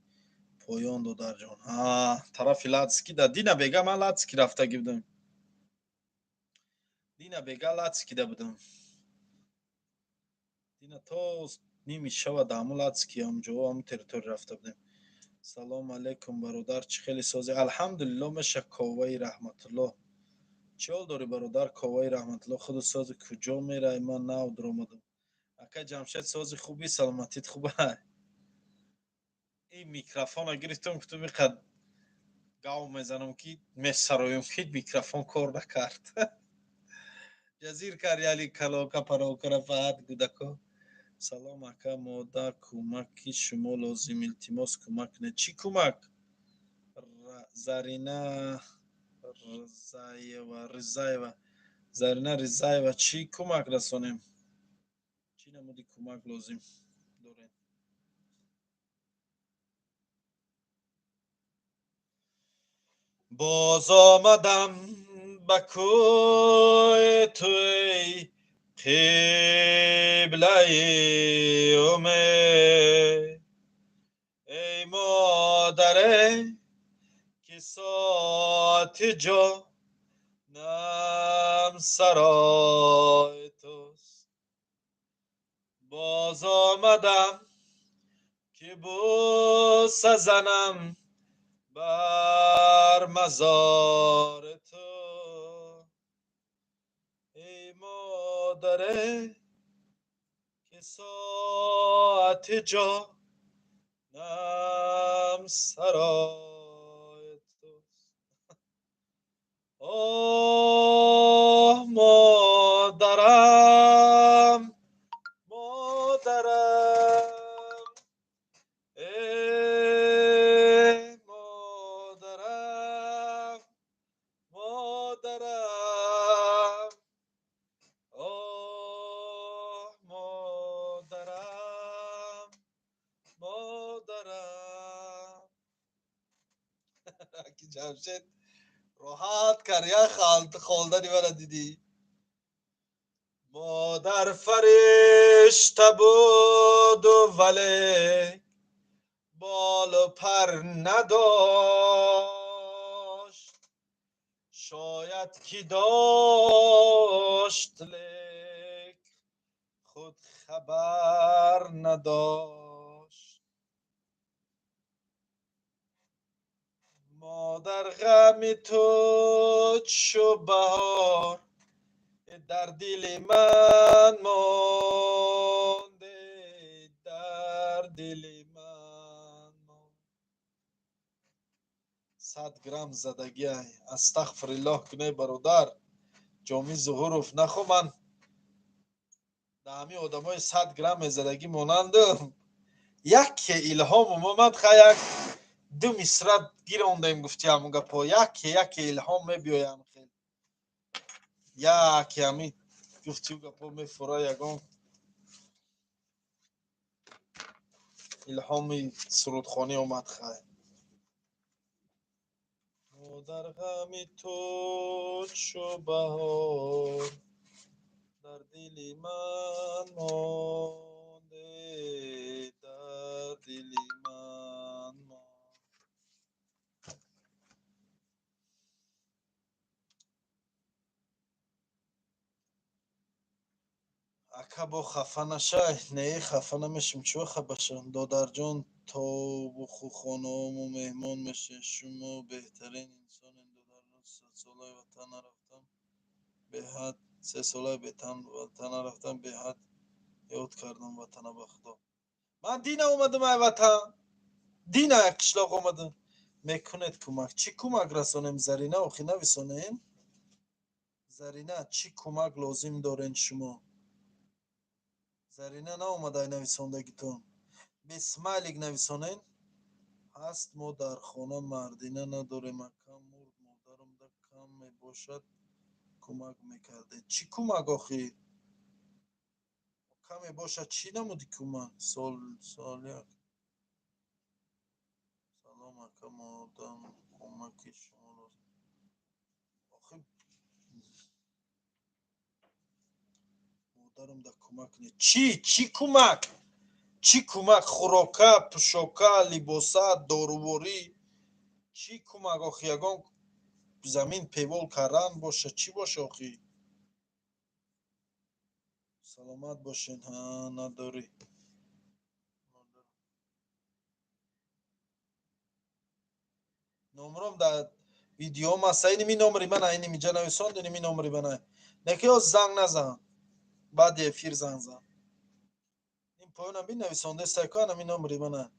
поён, додарҷон. Тарафи Латскида. Дина бега ман Латски рафтагӣ будам. Дина бега Латскида будам. Дина то ними шава да ҳамун Латски, ҳамҷо, ҳамун территория рафта будем. Салому алайкум, бародар, чӣ хеле созӣ? Алҳамдулилло, меша. Коваи Раҳматулло, чӣ ҳол дорӣ, бародар? Коваи Раҳматулло, худу сози, куҷо мерай? Ман нав дуромадам. Ака Ҷамшед, сози, хуби, саломатит хуба? Ин микрофона гирифтам, гуфтам иқад гав мезанам, ки месароём, ки микрофон кор накард. Ҷазир кар яли калока парокара фаҳад гудако. Салом, ака, мода кӯмаки шумо лозим, илтимос, кӯмак кунед. Чӣ кӯмак? Зарина Рзаева, Ризаева, Зарина Ризаева, чӣ кӯмак расонем? Чӣ намуди кӯмак лозим дорем? Боз омадам ба кӯи ту, эй қиблаи умед, эй модаре ки соати ҷонам сарои туст. Боз омадам ки бӯса занам бар мазори ту, эй модаре ки соати ҷонам сарои туст. Оҳ, модарам, модарам, эй модарам, модарам, оҳ, модарам, модарам. Аки Ҷамшед роҳат кард, як холдани мара дидӣ. Модар фаришта буду, вале болу пар надошт. Шояд ки дошт, лек худ хабар надошт. Модар, ғами ту чу баҳор дар дили ман монде. 100 грамм задагиай. Астағфируллоҳ кунай, бародар. Ҷоми Зуҳуров, нахо ман дар ҳамин одамои 100 грамм мезадагӣ монандам. Яке илҳом омад, ха, як ду мисра гирондем, гуфти ҳамун гапҳо. Яке яке илҳом мебиёям, хел яке ҳамин гуфтиу гапҳо мефура, ягон илҳоми сурудхонӣ омад. Хай, модар, ғами ту чу баҳор дар дили ман монде, дар дили ман монд. Ака, бо хафа нашай. Не, хафа намешим, чиво хафа шавам? Додарҷон, тобуху хонаҳомо меҳмон мешавед, шумо беҳтарин инсонед. Додарҷон, 3 солаи ватан нарафтам, беҳад 3 солаи ватан нарафтам, беҳад ёд кардам ватана. Ба худо, ман дина омадам ай ватан, дина қишлоқ омадам. Мекунед кӯмак? Чӣ кӯмак расонем, Зарина? Охи нависонем, Зарина, чӣ кӯмак лозим дорен шумо? Зарина наомадай нависондагитон. Бе смайлик нависонен. Ҳаст, мо дар хона мардина надорем, акам мурд, модарамда кам мебошад, кӯмак мекардед. Чӣ кӯмак охӣ? Каме бошад, чӣ намуди кӯмак? Соляк, салом, ака, модам кӯмаки шумо лозим. Охи, модарамда кӯмак кунед. Чӣ, чӣ кӯмак, чӣ кӯмак? Хӯрока, пӯшока, либоса, доруворӣ, чӣ кӯмак охи? Ягон замин певол кардан боша, чӣ боша охи? Саломат бошед. Ҳа, надорӣ. Номром дар видеом аста. Иними номри мана, иними ҷа нависонд, иними номри мана. Неки ё занг назан, баъди эфир занг зан. Ин поёнам бин, нависондаста ку, анами номри мана.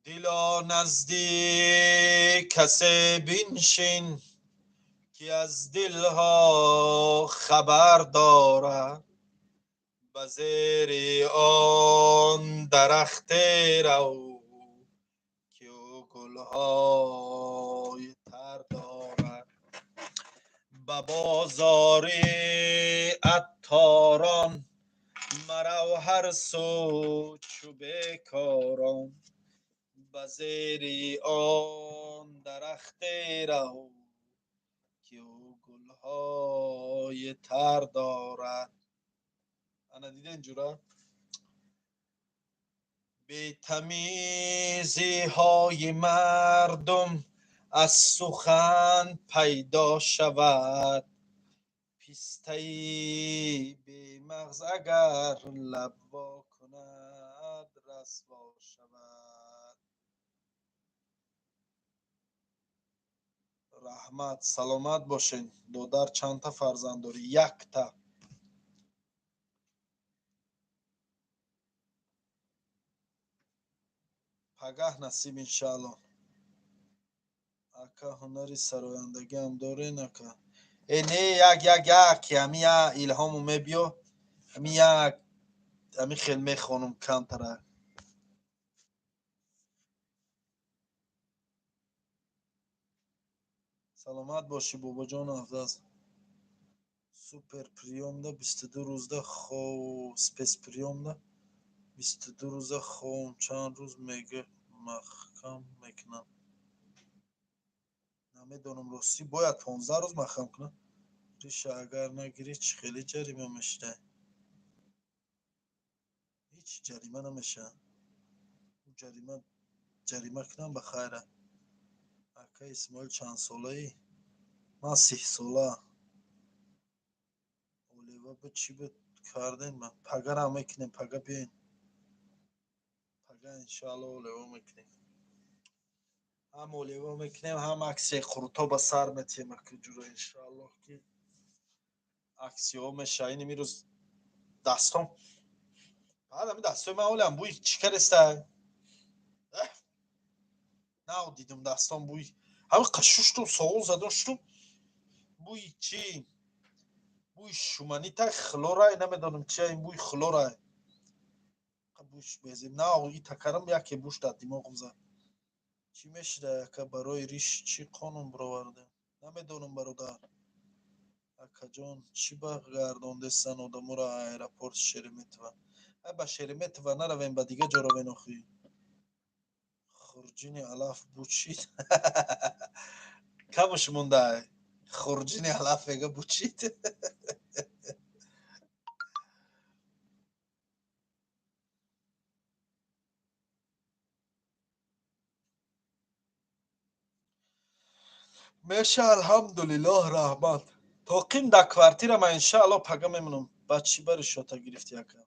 Дило, назди касе биншин, ки аз дилҳо хабар дорад. Ба зери он дарахте рав, ки ӯ гулҳои тар дорад. Ба бозори атторон марав, ҳар сӯ чу бекорон. Ба зери он дарахте рав, ки ӯ гулҳои тар дорад. Ана, диден, ҷура? Бетамизиҳои мардум аз сухан пайдо шавад. Пистаи бемағз агар лаб во кунад, расво шавад. Раҳмат, саломат бошед. Додар, чандта фарзанд дорӣ? Якта. Пагаҳ насиб, иншаалло. Ака, ҳунари сарояндагиам дорен, ака? Э, не, як як як ами я илҳому мебиё, ами як ами хел мехонум камтара. Саломат бошӣ, бобоҷону Афзал. Супер приёмда 22 рӯзда хов, спецприёмда 22 рӯза ховм, чанд рӯз мега маҳкам мекунам? Намедонам, ростӣ, бояд 15 рӯз маҳкам кунам. Риша агар нагирӣ, чӣ хеле ҷарима мешавӣ? Ҳеҷ ҷарима намешавад. Ҷарима ҷарима кунам, ба хайра. Ака Исмоил, чандсолаӣ? Ман 30 сола. Олева бу чӣ буд кардем? Пагарам мекунем, пага биёен, пага иншаалло олева мекунем. Ҳам олево мекунем, ҳам аксияи қурутҳо ба сар метиҳем, акҷуро, иншоаллоҳ, ки аксияҳо меша. Ин имрӯз дастом, баъд ами дастои ман олям бӯи чӣ кареста, нав дидум, дастом бӯи ҳами қашуштум, соғун задум, шутум, бӯи чӣ, бӯи шуманитай, хлорай, намедонам чия, ин бӯи хлорай, бӯш безеб. Нав итакарам, яке бӯш дар димоғам зад. Чӣ мешида, ака? Барои риш чӣ қонун бировардем? Намедонам, бародар. Акаҷон, чӣ ба гардондестан одаморо аэропорт Шереметьево? Ай, ба Шереметьево наравем, ба дига ҷо равен. Охи, хурҷини алаф бучид, камуш монда. Хурҷини алаф мега, бучид. Меша, алҳамдулиллоҳ, раҳмат. Тоқим дар квартира ма, иншаалло, пага мемонам. Ба чӣ бари шота гирифти, ака?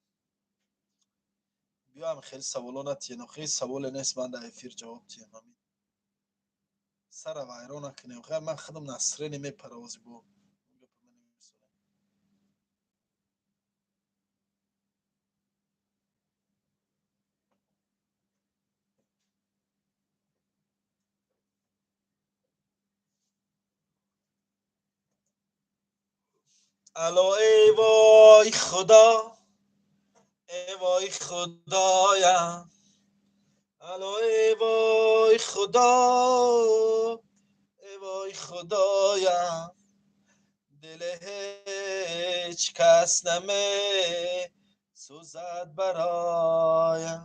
Биёам, хеле саволо натиҳен, охи саволе нест, ман дар эфир ҷавоб тиҳем. Сара вайрон накунем. Хай, ман худам настроение мепаравози бо. Алло, эй вой худо, эй вой худоям, алло, эй вой худо, эй вой худоям, дили ҳеҷ кас намесӯзад бароям.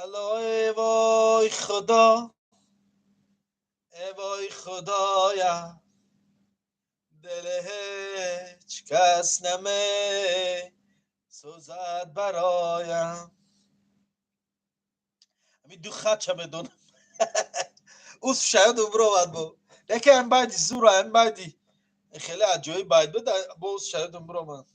Алло, эй вой худо, эй вой худоям, дили ҳеҷ кас намесӯзад бароям. Ами ду хатша медонам. Ус шаёд умровад бо яке ам байди зура, ам байди хеле аҷоиб байд буд, бо ус шаёд умромад.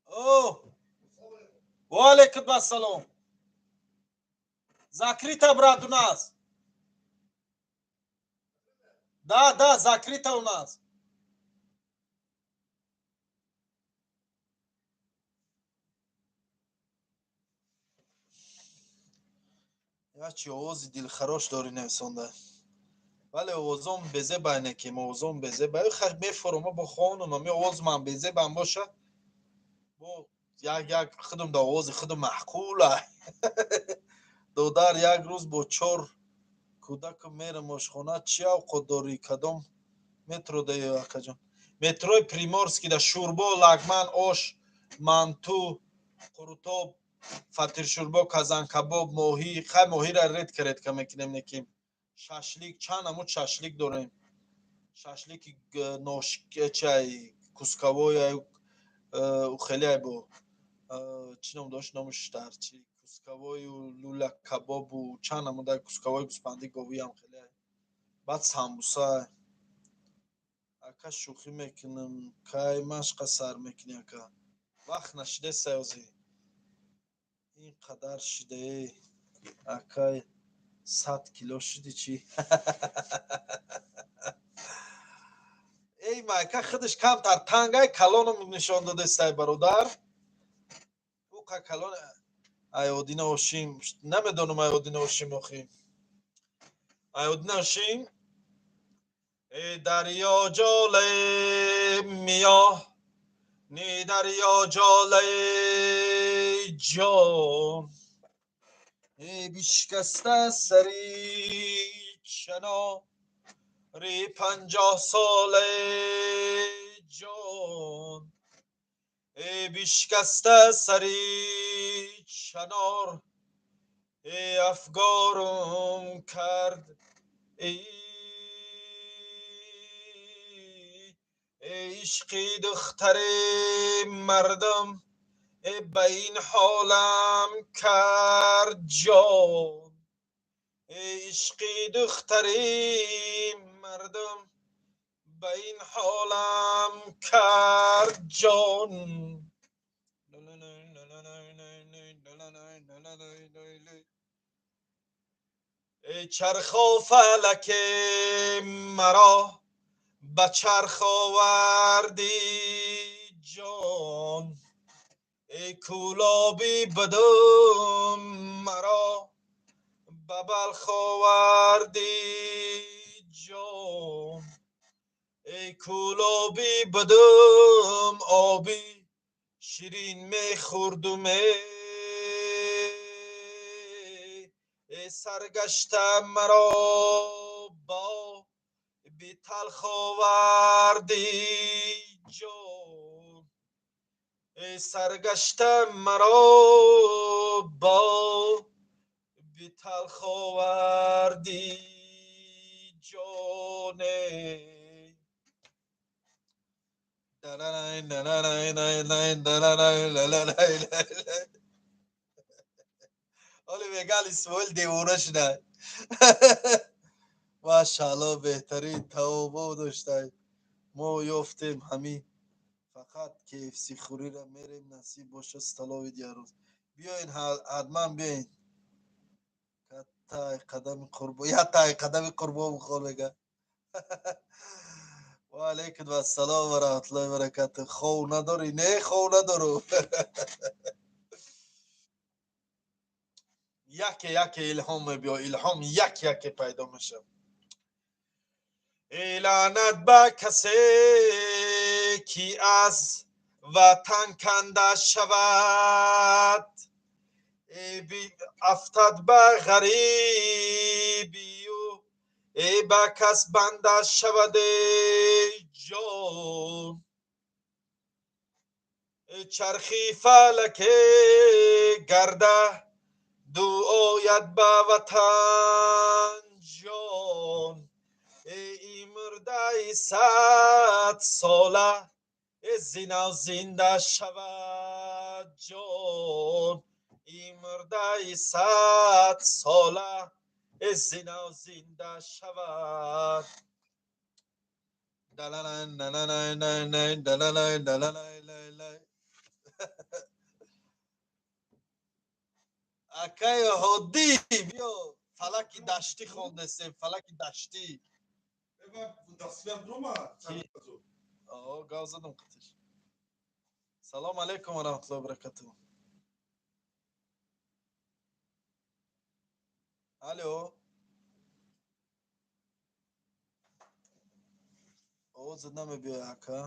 О, ва алейкум ассалом. Закрыто, брат, у нас. Да, да, закрыто у нас. Ячи овози дилхарош дорӣ, нависонда. Вале овозом безебай, некем, овозом безебай. Хаш мефорома, бо хонум, ами овоз ман безебам боша. Бо як як худум да овози худум маъқула. Додар, як рӯз бо чор кӯдаку мерам ошхона, чӣ авқот дорӣ? Кадом метро даё, акаҷон? Метрои Приморский да шӯрбо, лагман, ош, манту, қурутоб, фатиршӯрбо, казанкабоб, моҳӣ. Хай, моҳиро редко редко мекунем, неким шашлик, чанд намуд шашлик дорем. Шашлики ношчай, кусковой, хеле бо чӣ ном дошт, номуш дар чи, кусковою лула кабобу чанд намуда кусковой гӯспанди говиам хеле, баъд самбуса. Ака, шӯхӣ мекунам. Кай машқа сар мекунӣ, ака? Вақт нашидеста, озӣ ин қадар шидае, акай, 100 кило шиди чӣ? Эй, майка худаш камтар тангай, калоном нишон додестай, бародар. Уқа калон. Ай одина ошим, намедонам, ай одина ошим, охи, ай одина ошим. Э дарё ҷоле миё ни дарё ҷоле ҷон, э бишкаста сари чанори 50 соле ҷон, э бишкаста сари чанор, э афгорум кард, эй ишқи духтари мардум, э ба ин ҳолам кард ҷон, эй ишқи духтари мардум, Ба ин ҳолам кард ҷон. Эй чарху фалак маро ба чарх овардӣ ҷон. Эй кӯлобӣ будум маро ба Балх овардӣ ҷон. Эй кӯлобӣ будум оби ширин мехӯрдум, эй саргашта маро бо биталх овардӣ ҷон. Эй саргашта маро бо биталх овардӣ ҷон. Оли мегал Исмоил девона шуда. Машаалло, беҳтарин таобо доштай. Мо ёфтем ҳамин фақат KFC хӯрира мерем, насиб боша столови дигаррӯз. Биёен, ҳатман биёен. Каттай қадами қурбо, яттай қадами қурбон бухор мега. Ва алайкум ассалом ва раҳматуллоҳи ва баракатуҳ. Хов надорӣ? Не, хов надору. Яке яке илҳом мебиё, илҳом як яке пайдо мешавад. Эй лаънат ба касе ки аз ватан канда шавад, афтад ба ғарибию эй ба кас банда шавад эй ҷон. Чархи фалаке гарда ду ояд ба ватан ҷон. Эй мурдаи 100 сола зинав зинда шавад ҷон. Эй мурдаи 100 сола зинав зинда шавад. Акаи Ҳодӣ, биё, Фалаки даштӣ хондесем, Фалаки даштӣ. Гав задам қатиш. Салом алейкум ва раҳматуллоҳи ва баракатуҳ. Алло, овозат намебиёй, ака.